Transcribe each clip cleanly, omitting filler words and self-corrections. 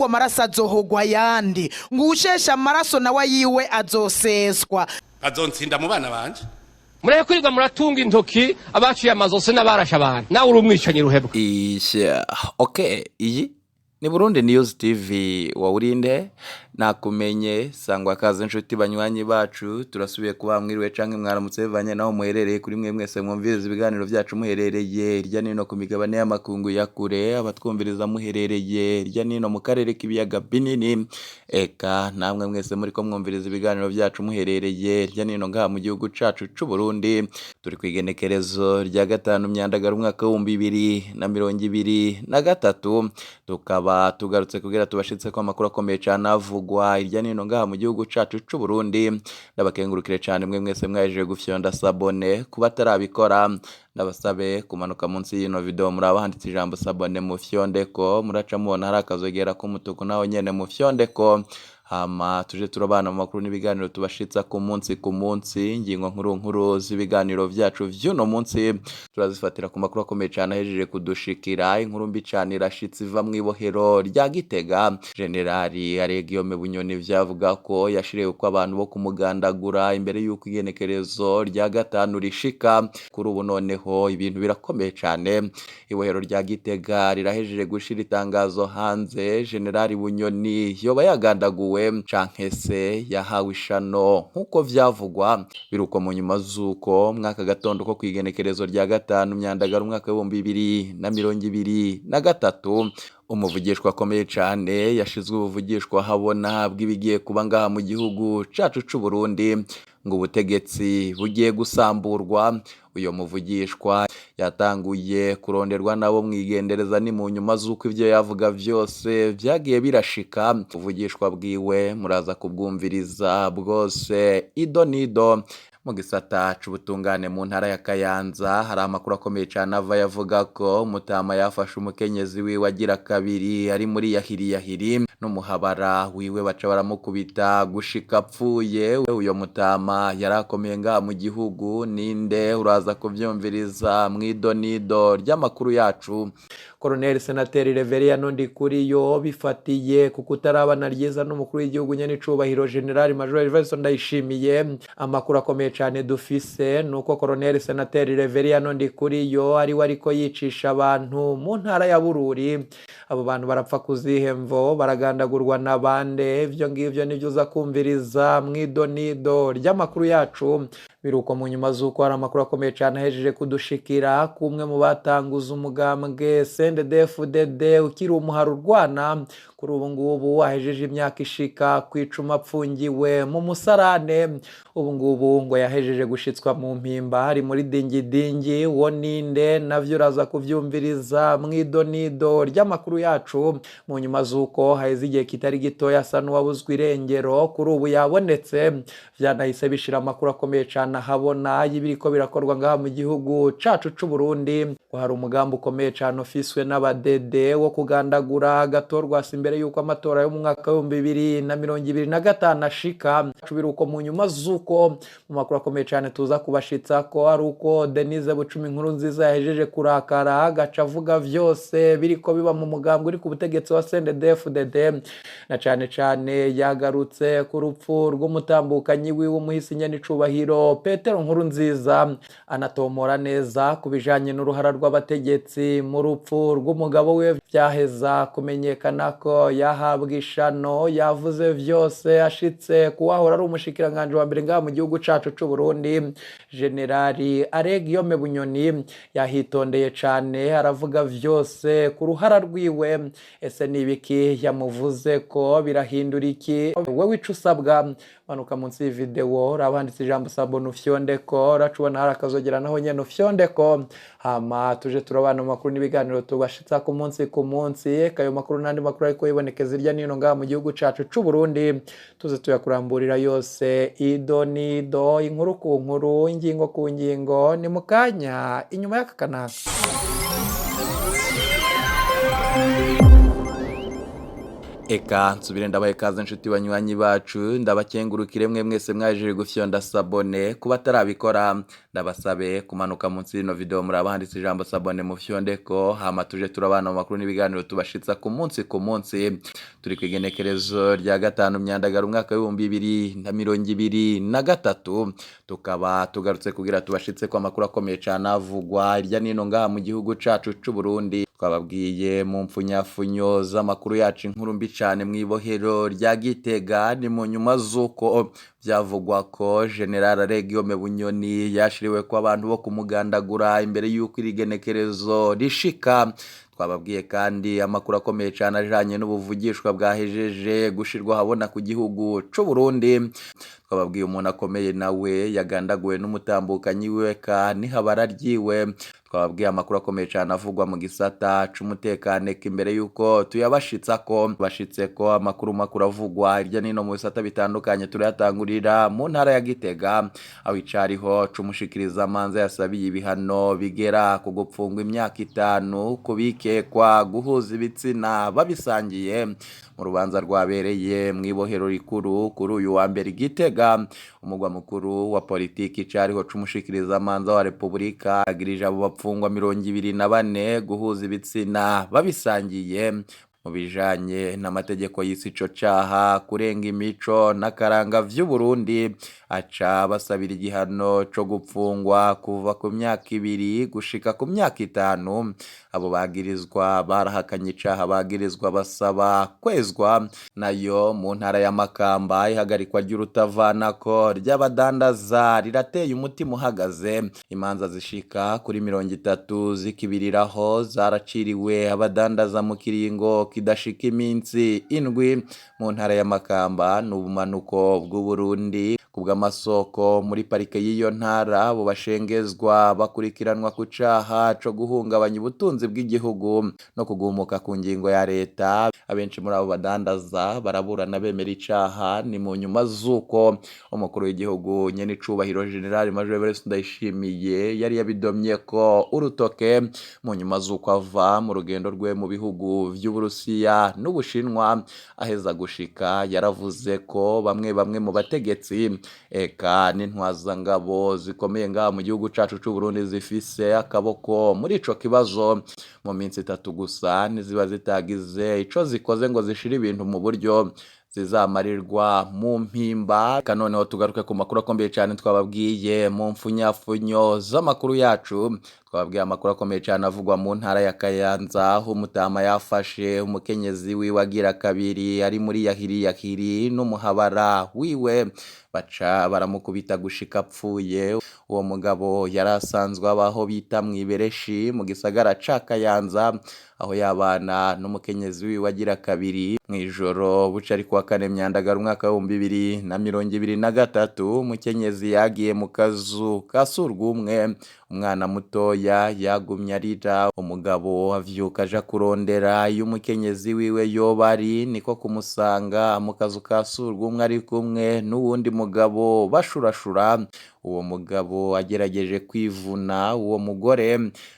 ngo amaraso azohogwa ayandi, ngo uwusheshe amaraso nawe ayiwe azoseswa. Azontsinda mu bana banje. Mureke kwirirwa muratunga intoki abaciye amazose n'abarashe abantu. Nawe uri umwicanyi ruhebwa. Ishya, okay, iyi ni Burundi News TV. Wowe urinde nakumenye sangwa kaze inshuti banywanyi bacu, turasubiye kuba mwiriwe canke mwaramutse bivanye naho muherereye. Kuri mwe mwese mwumviriza ibiganiro byacu muherereye hirya nino ku migabane y'amakungu ya kure, abatwumviriza muherereye hirya nino mu karere k'ibiyaga binini, eka namwe mwese muriko mwumviriza ibiganiro byacu muherereye hirya nino ngaha mu gihugu cacu c'u Burundi. Turi ku igenekerezo rya 5 Myandagaro umwaka w'2023, tukaba tugarutse kugira tubashitse ko amakuru akomeye cane avugwa hirya nino ngaha mu gihugu cacu c'u Burundi. Ndabakengurukire cane mwe mwese mwahejeje gufyonda s'abonner. Kuba atarabikora, ndabasabe kumanuka munsi y'ino video, muraba handitse ijambo "s'abonner", mufyondeko. Muraca mubona hari akazogera k'umutuku, naho nyene mufyondeko, hama tuje turabana mu makuru n'ibiganiro tubashitsa ku munsi ku munsi. Ingingo nkuru nkuru z'ibiganiro vyacu vy'uno munsi turazifatira ku makuru akomeye cane ahejeje kudushikira. Inkuru mbi cane irashitse iva mw'ibohero rya Gitega. Generali Aregiyome Bunyoni vyavuga ko yashiriye uko abantu bo kumugandagura imbere y'uko igenekerezo rya 5 rishika. Kuri ubu noneho ibintu birakomeye cane, ibohero rya Gitega rirahejeje gushira itangazo hanze. Generali Bunyoni yoba yagandaguwe canke se yahawe ishano nk'uko vyavugwa? Biruko mu nyuma z'uko mwaka gatondo ko kwigenekerezo rya 5 Myandagaro umwaka w'2023 umuvugishwa akomeye cane yashizwe ubuvugishwa habona bw'ibigiye kuba ngaha mu gihugu cacu c'u Burundi, ngo ubutegetsi bugiye gusamburwa. Uyo muvugishwa yatanguye kuronderwa nabo mwigendereza, ni mu nyuma z'uko ivyo yavuga vyose vyagiye birashika. Ubuvugishwa bwiwe muraza kubwumviriza bwose ido nido. Mu gisata c'ubutungane mu ntara ya Kayanza hari amakuru akomeye cane ava yavuga ko Mutama yafashe umukenyezi wiwe agira kabiri ari muri yahiri yahiri n'umuhabara wiwe, baca baramukubita gushika apfuye. Uyo Mutama yarakomeye ngaha mu gihugu ninde? Uraza kuvyumviriza mwido nido ry'amakuru yacu. Colonel Senateri Reverien Ndikuriyo bifatiye ku kutarabana ryiza n'umukuru w'igihugu nyenicubahiro General Major Evariste Ndayishimiye. Amakuru akomeye cyane dufise nuko Colonel Senateri Reverien Ndikuriyo ari we ariko yicisha abantu mu ntara ya Bururi. Abo bantu barapfa kuzihemvo, baragandagurwa na bande? Ivyo ngivyo nivyo uza kumviriza mwido nido ry'amakuru yacu. Biruko mu nyuma z'uko hari amakuru akomeye cyane ahejeje kudushikira kumwe mu batanguza umugambwe CNDD-FDD ukiri umuhari urwana, kuri ubu ngubu ahejeje imyaka ishika ku 10 apfungiwe mu musarane. Ubu ngubu ngo yahejeje gushitswa mu mpimba, hari muri dingidingi. Wo ninde? Navyo uraza kuvyumviriza mwido nido ry'amakuru yacu. Mu nyuma z'uko haheze igihe kitari gitoya asa n'uwabuzwe irengero, kuri ubu yabonetse. Vyanahise bishira amakuru akomeye cane ahabona y'ibiriko birakorwa ngaha mu gihugu cacu c'u Burundi, ko hari umugambi ukomeye cane ufiswe n'abadede wo kugandagura Agathon imbere y'uko amatora yo mu mwaka w'2025 ashika. Biruko mu nyuma z'uko mu makuru akomeye cane tuza kubashitsa ko ari uko Denise Bucumi inkuru nziza yahejeje kurakara, agaca avuga vyose biriko biba mu mugambi uri ku butegetsi wa CNDD-FDD, na cane cane yagarutse ku rupfu rw'umutambukanyi wiwe umuhisi nyenicubahiro Petero Nkuru Nziza, anatomora neza ku bijanye n'uruhara rw'abategetsi mu rupfu rw'umugabo we vyaheza kumenyekana ko yahabwa ishano. Yavuze vyose ashitse kuwahora ari umushikiranganje wa mbere ngaha mu gihugu cacu c'u Burundi, Generali Aregiyome Bunyoni. Yahitondeye cane, aravuga vyose ku ruhara rwiwe. Ese nibiki yamuvuze ko birahindura iki? Wewe ico usabwa, manuka munsi y'ivideo, urabanditse ijambo "s'abonner", ufyondeko. Uracubona hari akazogera, naho nyene ufyondeko, hama tuje turabana mu makuru n'ibiganiro tubashitsa ku munsi ku munsi. Eka ayo makuru n'andi makuru ariko yibonekeza irya nino ngaha mu gihugu cacu c'u Burundi, tuze tuyakuramburira yose ido nido, inkuru ku nkuru, ingingo ku ngingo. Ni mu kanya inyuma y'aka kanaka. Eka nsubire ndabahe kaze nshuti banywanyi bacu, ndabakengurukire mwe mwese mwaje gufyonda s'abonner. Kuba atarabikora, ndabasabe kumanuka munsi y'ino video, muraba handitse ijambo s'abonner, mufyondeko, hama tuje turabana mu makuru n'ibiganiro tubashitsa ku munsi ku munsi. Turi ku igenekerezo rya 5 Myandagara, umwaka w'2023, tukaba tugarutse kugira tubashitse ko amakuru akomeye cane avugwa hirya n'ino ngaha mu gihugu cacu c'u Burundi. Twababwiye mu mpfunyafunyo z'amakuru yacu inkuru mbi cane mw'ibohero rya Gitega, ni mu nyuma z'uko byavugwa ko General Guillaume Bunyoni yashiriwe ko abantu bo kumugandagura imbere y'uko iri genekerezo rishika. Twababwiye kandi amakuru akomeye cane ajanye n'ubuvugishwa bwahejeje gushirwa habona ku gihugu c'u Burundi. Twababwiye umuntu akomeye nawe yagandaguwe n'umutambukanyi wiwe ka nihabara ryiwe. Twababwiye amakuru akomeye cane avugwa mu gisata c'umutekano. Imbere y'uko tuyabashitsa ko bashitse ko amakuru makuru avugwa hirya n'ino mu bisata bitandukanye, turayatangurira mu ntara ya Gitega, aho icariho c'umushikiriza manza yasabiye ibihano bigera ku gupfungwa imyaka 5 kubikekwa guhuza ibitsina babisangiye mu rubanza rwabereye mw'ibohero rikuru kuri uyu wa mbere Gitega, umugwa mukuru wa politiki. Icariho c'umushikiriza manza wa Repubulika agirije abo bapfungwa 24 guhuza ibitsina babisangiye. Mu bijanye n'amategeko y'isi, ico caha kurenga imico n'akaranga vy'Uburundi, aca basabira igihano co gupfungwa kuva ku myaka 2 gushika ku myaka 5. Abo bagirizwa barahakanye icaha bagirizwa, basaba kwezwa. Nayo mu ntara ya Makamba, ihagarikwa ry'urutavanako ry'abadandaza rirateye umutima uhagaze. Imanza zishika kuri 30 zikibiriraho zaraciriwe abadandaza mu kiringo kidashika iminsi 7 mu ntara ya Makamba n'ubumanuko bw'Uburundi. Kubw'amasoko muri parike y'iyo ntara, abo bashengezwa bakurikiranwa ku caha co guhungabanya ubutunzi bw'igihugu no kugumuka ku ngingo ya leta. Abenshi muri abo badandaza baraburana bemera icaha. Ni mu nyuma z'uko umukuru w'igihugu nyene icubahiro General Major Evariste Ndayishimiye yari yabidomye ko urutoke mu nyuma z'uko ava mu rugendo rwe mu bihugu vy'Uburusiya n'Ubushinwa. Aheza gushika, yaravuze ko bamwe bamwe mu bategetsi eka n'intwazangabo zikomeye ngaha mu gihugu cacu c'u Burundi zifise akaboko muri ico kibazo. Mu minsi 3 gusa niziba zitagize ico zikoze ngo zishire ibintu mu buryo, zizamarirwa mu mpimba. Noneho tugaruke ku makuru akomeye cyane twababwiye mu mfunyafunyo z'amakuru yacu. Twababwiye amakuru akomeye cyane avugwa mu ntara ya Kayanza, aho umutama yafashe umukenyezi wiwe agira kabiri ari muri yahiri yahiri n'umuhabara wiwe, baca baramukubita gushika apfuye. Uwo mugabo yari asanzwe abaho bita mw'ibereshi mu gisagara ca Kayanza, aho yabana n'umukenyezi wiwe agira kabiri. Mw'ijoro buca ari kuwa kane Myandagara, umwaka w'2023, umukenyezi yagiye mu kazu ka surwumwe, umwana mutoya yagumye arira. Umugabo avyuka aja kurondera iyo umukenyezi wiwe yoba ari, niko kumusanga mu kazu ka surwumwe ari kumwe n'uwundi mugabo bashurashura. Uwo mugabo agerageje kwivuna uwo mugore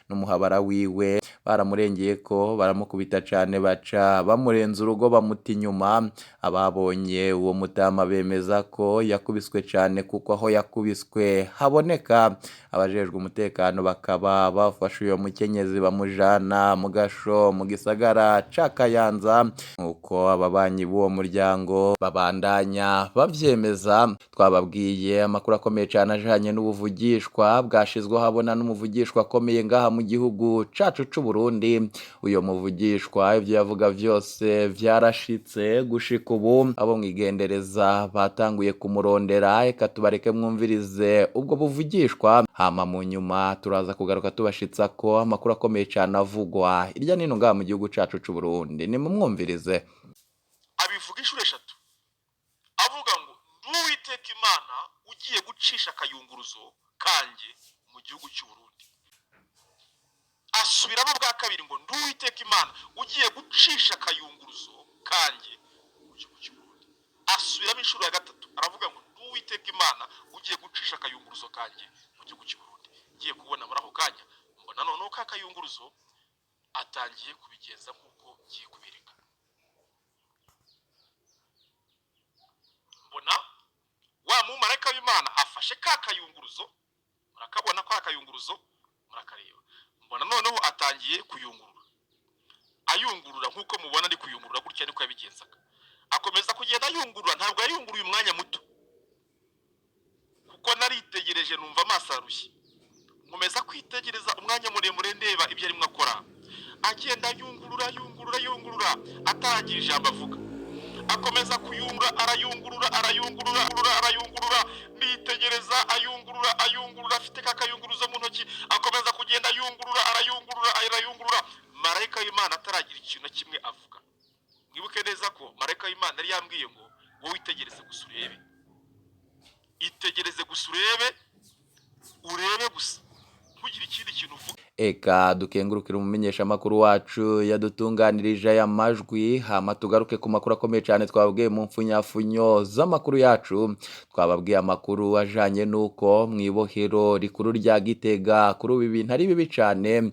n'umuhabara wiwe, baramurengeye ko baramukubita cane, baca bamurenza urugo, bamuta inyuma. Ababonye uwo mutama bemeza ko yakubiswe cane, kuko aho yakubiswe haboneka. Abajejwe umutekano bakaba bafashe uyo mukenyezi bamujana mu gasho mu gisagara ca Kayanza, nkuko ababanyi b'uwo muryango babandanya bavyemeza. Twababwiye amakuru akomeye cane ajanye n'ubuvugishwa bwashizweho habona n'umuvugishwa akomeye ngaha mu gihugu cacu c'u Burundi. Uyo muvugishwa ivyo yavuga vyose vyarashitse. Gushika ubu abo mwigendereza batanguye kumurondera. Reka tubareke mwumvirize ubwo buvugishwa, hama mu nyuma turaza kugaruka tubashitsa ko amakuru akomeye cane avugwa irya nino ngaha mu gihugu cacu c'u Burundi. Nimumwumvirize. Abivuga inshuro 3, avuga ngo: "Nduwiteka Imana ugiye gucisha akayunguruzo kanjye mu gihugu cy'u Burundi." Asubiramo bwa kabiri ngo: "Nduwiteka Imana ugiye gucisha akayunguruzo kanjye mu gihugu cy'u Burundi." Asubiramo inshuro ya gatatu, aravuga ngo: "Nduwiteka Imana ugiye gucisha akayunguruzo kanjye mu gihugu cy'u Burundi." Ngiye kubona muri ako kanya, mbona noneho ka kayunguruzo atangiye kubigenza nk'uko ngiye kubereka. Afashe ka kayunguruzo, murakabona ko ari akayunguruzo, murakareba. Mbona noneho atangiye kuyungurura, ayungurura nk'uko mubona ari kuyungurura gutya, niko yabigenzaga. Akomeza kugenda ayungurura. Ntabwo yayunguruye umwanya muto, kuko naritegereje numva amaso arushye, nkomeza kwitegereza umwanya muremure ndeba ibyo arimo akora, agenda ayungurura, ayungurura, ayungurura, ataragira ijambo avuga. Akomeza kuyungurura, arayungurura, arayungurura, arayungurura, arayungurura. Nitegereza ayungurura, ayungurura, afite ka kayunguruzo mu ntoki. Akomeza kugenda ayungurura, arayungurura, arayungurura, marayika w'Imana ataragira ikintu na kimwe avuga. Mwibuke neza ko marayika w'Imana yari yambwiye ngo: "Wowe witegereze gusa urebe, itegereze gusa urebe, urebe gusa, ntugire ikindi kintu uvuga." Eka dukengurukire umumenyeshamakuru wacu yadutunganirije aya majwi. Hama tugaruke ku makuru akomeye cyane twababwiye mu mfunyafunyo z'amakuru yacu. Twababwiye amakuru ajanye n'uko mu ibohero rikuru rya Gitega kuri ubu ibintu ari bibi cyane.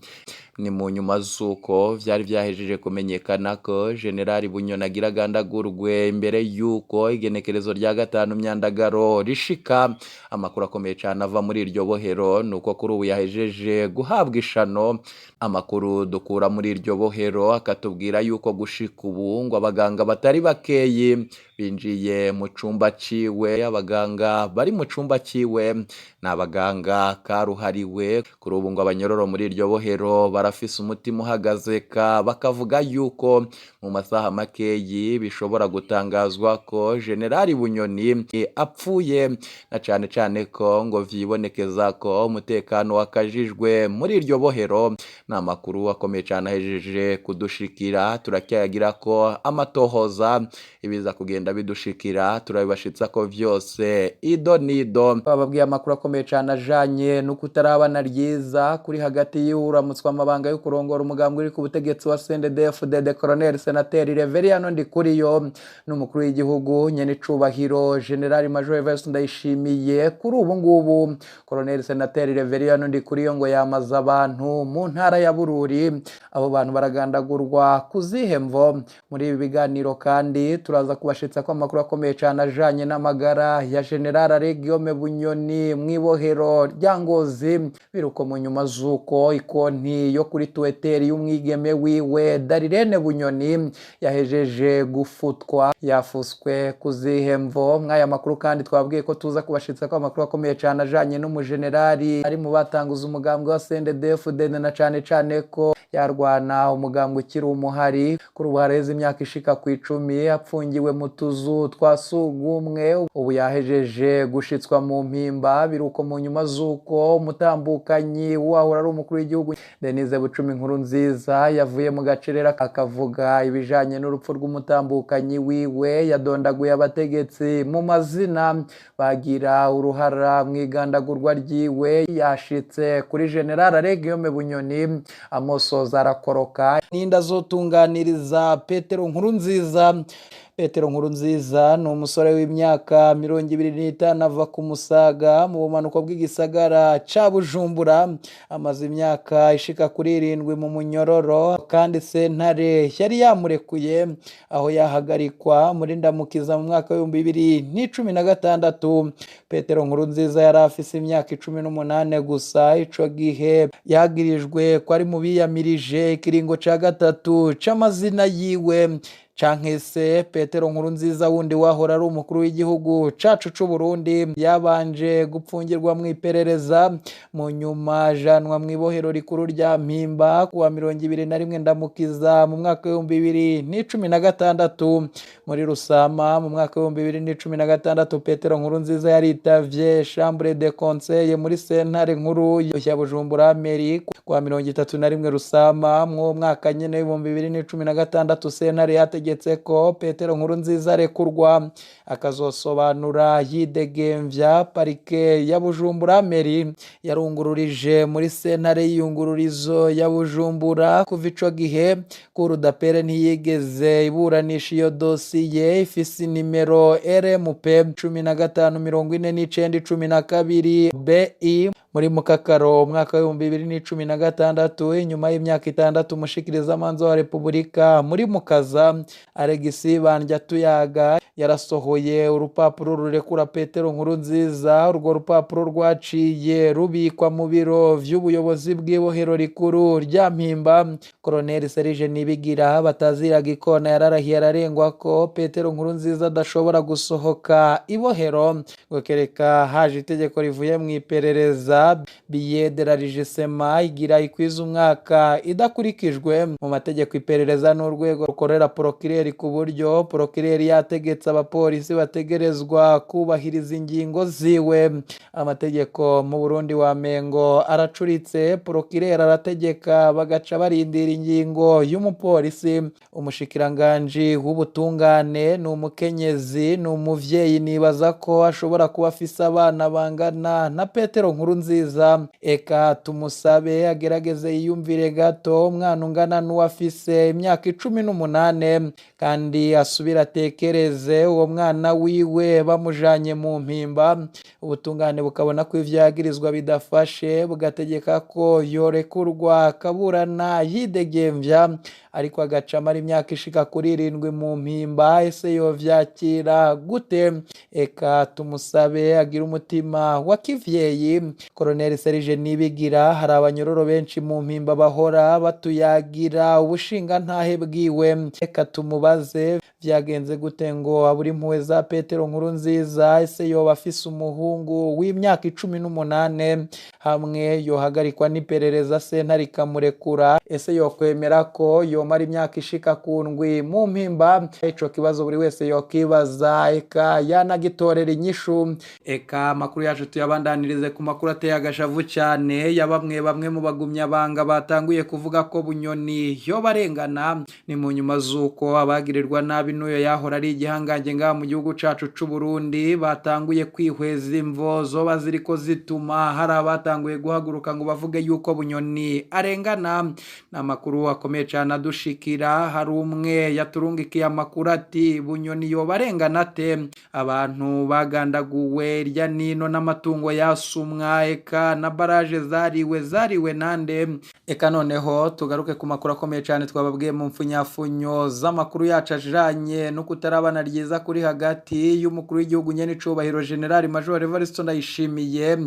Ni mu nyuma z'uko vyari vyahejeje kumenyekana ko Generali Bunyoni agira agandagurwe imbere y'uko igenekerezo rya 5 Myandagaro rishika. Amakuru akomeye cyane ava muri iryo bohero ni uko kuri ubu yahejeje guhabwa ishano. Amakuru dukura muri iryo bohero akatubwira yuko gushika ubu ngo abaganga batari bakeyi binjiye mu cumba ciwe. Abaganga bari mu cumba ciwe ni abaganga karuhariwe. Kuri ubu ngo abanyororo muri iryo bohero barafise umutima uhagaze, ka bakavuga yuko mu masaha makeyi bishobora gutangazwa ko Generali Bunyoni apfuye, na cane cane ko ngo vyibonekeza ko umutekano wakajijwe muri iryo bohero. Ni amakuru akomeye cane ahejeje kudushikira, turacyayagira ko amatohoza. Ibiza kugenda bidushikira turabibashitsa ko vyose ido nido. Bababwiye amakuru akomeye cane ajanye no kutarabana ryiza kuri hagati y'uramutswa amabanga yo kurongora umugambwe uri ku butegetsi wa CNDD-FDD, Colonel Senateri Reveriyano Ndikuriyo, n'umukuru w'igihugu nyenicubahiro General Major Evariste Ndayishimiye. Kuri ubu ngubu Colonel Senateri Reveriyano Ndikuriyo ngo yamaze abantu mu ntara ya Bururi. Abo bantu baragandagurwa ku zihe mvo? Muri ibi biganiro kandi turaza kubashitsa ko amakuru akomeye cyane ajanye n'amagara ya General Guillaume Bunyoni mu ibohero rya Ngozi. Biruko mu nyuma z'uko ikonti yo kuri Twitter y'umwigeme wiwe Darirene Bunyoni yahejeje gufutwa, yafuswe ku zihe mvo? Mw'aya makuru kandi twabwiye ko tuza kubashitsa ko amakuru akomeye cyane ajanye n'umujenerali ari mu batanguza umugambwe wa CNDD-FDD, na cane cane ko yarwana umugambwe ukiri umuhari. Kuri ubu hareze imyaka ishika ku 10 apfungiwe mu tuzu twa sugumwe, ubu yahejeje gushitswa mu mpimba. Biruko mu nyuma z'uko umutambukanyi wahora ari umukuru w'igihugu Denise Bucumi Nkuru Nziza yavuye mu gacerera akavuga ibijanye n'urupfu rw'umutambukanyi wiwe, yadondaguye abategetsi mu mazina bagira uruhara mu igandagurwa ryiwe. Yashitse kuri General Guillaume Bunyoni, amosoza arakoroka. Ninda azotunganiriza Petero Nkuru Nziza? Petero Nkurunziza ni umusore w'imyaka 25, ava ku Musaga mu bumanuko bw'igisagara ca Bujumbura. Amaze imyaka ishika kuri 7 mu munyororo, kandi sentare yari yamurekuye aho yahagarikwa muri Ndamukiza mu mwaka w'2016. Petero Nkurunziza yari afise imyaka 18 gusa ico gihe. Yagirijwe ko ari mu biyamirije ikiringo ca gatatu c'amazina yiwe. Canke se Petero Nkurunziza wundi wahora ari umukuru w'igihugu cacu c'u Burundi yabanje gupfungirwa mu iperereza, mu nyuma ajanwa mu ibohero rikuru rya Mpimba kuwa 21 Ndamukiza mu mwaka w'2016. Muri Rusama mu mwaka w'2016, Petero Nkurunziza yaritavye Chambre de Conseil muri sentare nkuru ya Bujumbura Mairie kuwa 31 Rusama mw'uwo mwaka nyene w'2016. Sentare yategetse ko Petero Nkurunziza arekurwa akazosobanura yidegemvya. Parike ya Bujumbura Mairie yarungururije muri sentare y'iyungururizo ya Bujumbura. Kuva ico gihe Cour d'appel ntiyigeze iburanisha iyo dosiye ifise nimero RMP 154912 BI. Muri Mukakaro umwaka w'2016, inyuma y'imyaka 6, umushikirizamanza wa Repubulika muri Mukaza Alegisi Bandya Tuyaga Yarasohoye urupapuro rurekura Petero Nkurunziza. Urwo rupapuro rwaciye rubikwa mu biro vy'ubuyobozi bw'ibohero rikuru rya Mpimba. Colonel Serge Nibigira bataziraga ikona yararahiye ararengwa ko Petero Nkurunziza adashobora gusohoka ibohero, ngo kereka haje itegeko rivuye mu iperereza. Billet de l'élargissement igira ikwiza umwaka idakurikijwe mu mategeko. Iperereza n'urwego rukorera procureur, ku buryo procureur yategetse abapolisi bategerezwa kubahiriza ingingo ziwe. Amategeko mu Burundi wa Mengo aracuritse, procureur arategeka bagaca barindira ingingo y'umupolisi. Umushikiranganji w'ubutungane ni umukenyezi, ni umuvyeyi, nibaza ko ashobora kuba afise abana bangana na Petero Nkurunziza. Eka tumusabe agerageze yiyumvire gato, umwana ungana n'uwafise imyaka 18, kandi asubire atekereze uwo mwana wiwe bamujanye mu Mpimba, ubutungane bukabona ko ivyo yagirizwa bidafashe, bugategeka ko yorekurwa akaburana yidegemvya, ariko agaca amara imyaka ishika kuri 7 mu Mpimba. Ese yovyakira gute? Eka tumusabe agira umutima wa kivyeyi. Colonel Serge Nibigira, hari abanyororo benshi mu Mpimba bahora batuyagira ubushinga ntahe bwiwe. Eka tumubaze vyagenze gute ngo abura impuhwe za Petero Nkurunziza. Ese yoba afise umuhungu w'imyaka 18 hamwe yohagarikwa n'iperereza sentare ikamurekura? Ese yokwemera ko yomara imyaka ishika ku 7 mu Mpimba? Ico kibazo buri wese yokibaza, eka yanagitorera inyishu. Eka amakuru yacu tuyabandanirize ku makuru ateye agashavu cyane ya bamwe bamwe mu bagumyabanga batanguye kuvuga ko Bunyoni yobarengana. Ni mu nyuma z'uko abagirirwa nabi n'uyo yahora ari igihangange ngaha mu gihugu cacu c'u Burundi batanguye kwihweza imvo zoba ziriko zituma hari abatanguye guhaguruka ngo bavuge yuko Bunyoni arengana. Ni amakuru akomeye cyane adushikira. Hari umwe yaturungikiye amakuru ati Bunyoni yobarengana ate? Abantu bagandaguwe irya nino n'amatungo yasumwa, eka na baraje zariwe nande? Eka noneho tugaruke ku makuru akomeye cyane twababwiye mu mfunyafunyo z'amakuru yacu ajanye no kutarabana ryiza kuri hagati y'umukuru w'igihugu nyene icubahiro General Major Evariste Ndayishimiye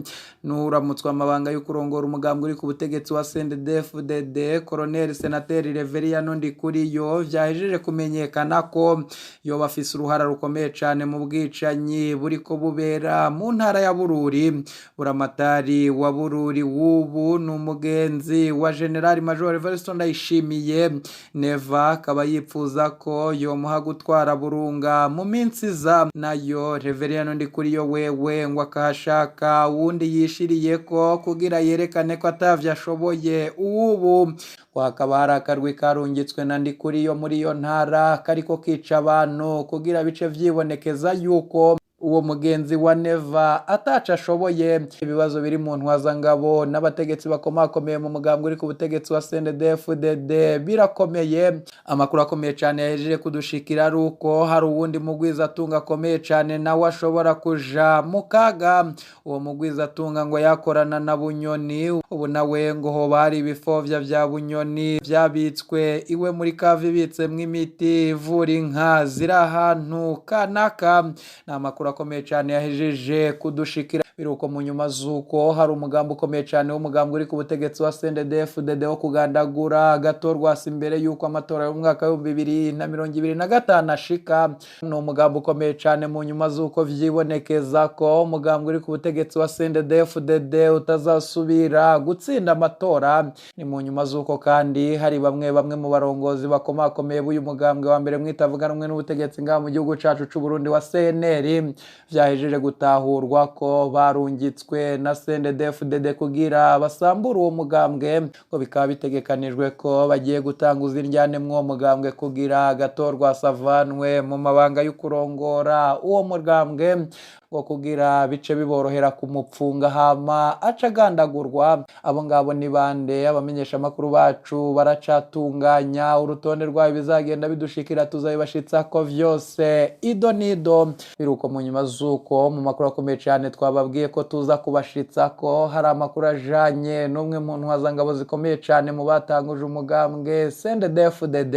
n'uramutswa amabanga yo kurongora umugambwe uri ku butegetsi wa CNDD-FDD Colonel Senateur Reverien Ndikuriyo. Vyahejeje kumenyekana ko yoba afise uruhara rukomeye cane mu bwicanyi buriko bubera mu ntara ya Bururi. Buramatari wa Bururi w'ubu ni umugenzi wa General Major Evariste Ndayishimiye. Neva akaba yipfuza ko yomuha gutwara Burunga mu minsi iza, nayo Reverien Ndikuriyo wewe ngo akahashaka wundi yishiriye ko kugira yerekane ko atavyo ashoboye. Ubu hakaba hari akarwi karungitswe na Ndikuriyo muri iyo ntara kariko kica abantu kugira bice vyibonekeza yuko uwo mugenzi wa Neva ataca ashoboye. Ibibazo biri mu ntwazangabo n'abategetsi bakomakomeye mu mugambwe uri ku butegetsi wa CNDD-FDD birakomeye. Amakuru akomeye cyane yahejeje kudushikira ari uko hari uwundi mugwizatunga akomeye cyane nawe ashobora kuja mu kaga. Uwo mugwizatunga ngo yakorana na Bunyoni, ubu nawe ngo hoba hari ibifovya vya Bunyoni vyabitswe iwe muri kava ibitsemwo imiti ivura inka ziri ahantu kanaka. Ni amakuru akomeye cyane yahejeje kudushikira. Biruko mu nyuma z'uko hari umugambi ukomeye cyane w'umugambi uri ku butegetsi wa CNDD-FDD wo kugandagura Agathon imbere y'uko amatora y'umwaka w'2025 ashika. Ni umugambi ukomeye cyane mu nyuma z'uko vyibonekeza ko umugambi uri ku butegetsi wa CNDD-FDD utazasubira gutsinda amatora. Ni mu nyuma z'uko kandi hari bamwe bamwe mu barongozi bakomakomeye b'uyu mugambwe wa mbere mwitavuga rumwe n'ubutegetsi ngaha mu gihugu cacu c'u Burundi wa CNL vyahejeje gutahurwa ko barungitswe na CNDD-FDD kugira basambure uwo mugambwe, ngo bikaba bitegekanijwe ko bagiye gutanguza indyane mw'uwo mugambwe kugira Agathon savanwe mu mabanga y'ukurongora uwo mugambwe. Ngo kugira bice biborohera kumupfunga, hama aca agandagurwa. Abo ngabo ni bande? Abamenyesha amakuru bacu baracatunganya urutonde rwayo, bizagenda bidushikira tuzabibashitsa ko vyose ido nido. Biruko mu nyuma z'uko mu makuru akomeye cyane twababwiye ko tuza kubashitsa ko hari amakuru ajanye n'umwe mu ntwazangabo zikomeye cyane mu batanguje umugambwe CNDD-FDD,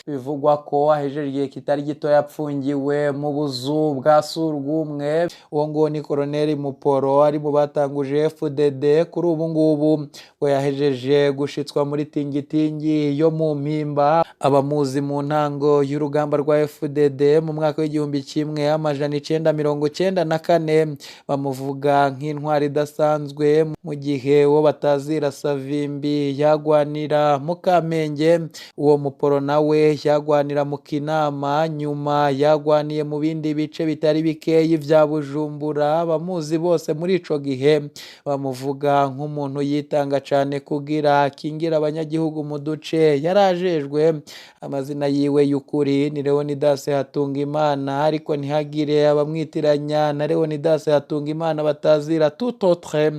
bivugwa ko ahejeje igihe kitari gito yapfungiwe mu buzu bwa surwumwe. Uwo nguwo ni Koroneli Muporo, ari mu batanguje FDD. Kuri ubu ngubu ngo yahejeje gushitswa muri tingitingi yo mu Mpimba. Abamuzi mu ntango y'urugamba rwa FDD mu mwaka w'1994 bamuvuga nk'intwari idasanzwe, mu gihe uwo batazira Savimbi yagwanira mu Kamenge, uwo Muporo nawe yagwanira mu Kinama, nyuma yagwaniye mu bindi bice bitari bikeyi vya Bujumbura. Abamuzi bose muri ico gihe bamuvuga nk'umuntu yitanga cane kugira akingira abanyagihugu mu duce yarajejwe. Amazina yiwe y'ukuri ni Leonidas Hatungimana, ariko ntihagire abamwitiranya na Leonidas Hatungimana batazira tout autre,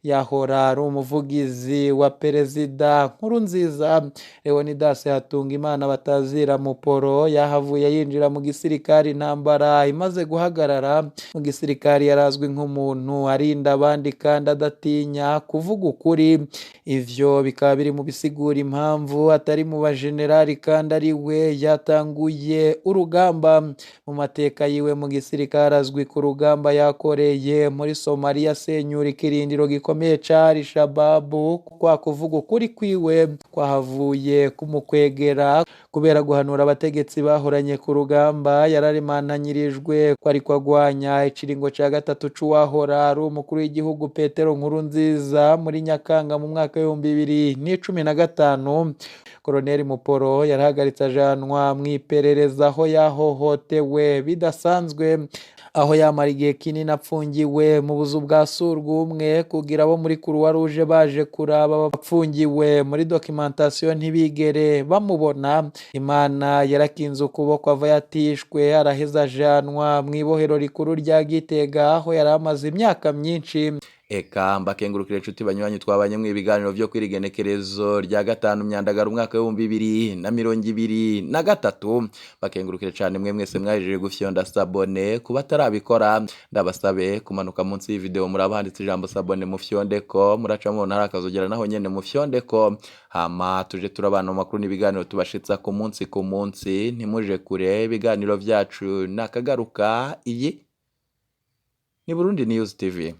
yahora ari umuvugizi wa Perezida Nkurunziza. Leonidas Hatungimana batazira Muporo yahavuye yinjira mu gisirikari intambara imaze guhagarara. Mu gisirikari yarazwi nk'umuntu arinda abandi kandi adatinya kuvuga ukuri. Ivyo bikaba biri mu bisigura impamvu atari mu bajenerali kandi ari we yatanguye urugamba. Mu mateka yiwe mu gisirikare azwi ku rugamba yakoreye muri Somalia, asenyura ikirindiro gikomeye ca Al-Shabaab. Kwa kuvuga ukuri kwiwe kwahavuye kumukwegera kubera guhanura abategetsi bahoranye ku rugamba. Yararimantanyirijwe ko ariko agwanya ikiringo ca gatatu c'uwahora ari umukuru w'igihugu Petero Nkurunziza muri Nyakanga mu mwaka w'2015. Koroneli Muporo yarahagaritse ajanwa mu iperereza, aho yahohotewe bidasanzwe, aho yamara igihe kinini apfungiwe mu buzu bwa surwumwe, kugira abo muri Croix Rouge baje kuraba abapfungiwe muri documentation ntibigere bamubona. Imana yarakinze ukuboko ava yatishwe, araheza ajanwa mu ibohero rikuru rya Gitega, aho yari amaze imyaka myinshi. Eka mbakengurukire inshuti banywanyi twabanye mu ibiganiro byo kwirigenekerezo rya 5 Myandagara umwaka w'2023. Bakengurukire cyane mwe mwese mwajeje gufyonda s'abonner. Kuba atarabikora, ndabasabe kumanuka munsi y'ivideo, murabanditse ijambo s'abonner, mufyonde ko muraca mubona hari akazogera, naho nyene mufyonde ko, hama tuje turabana mu makuru n'ibiganiro tubashitsa ku munsi ku munsi. Ntimuje kure, ibiganiro byacu nakagaruka. Iyi ni Burundi News TV.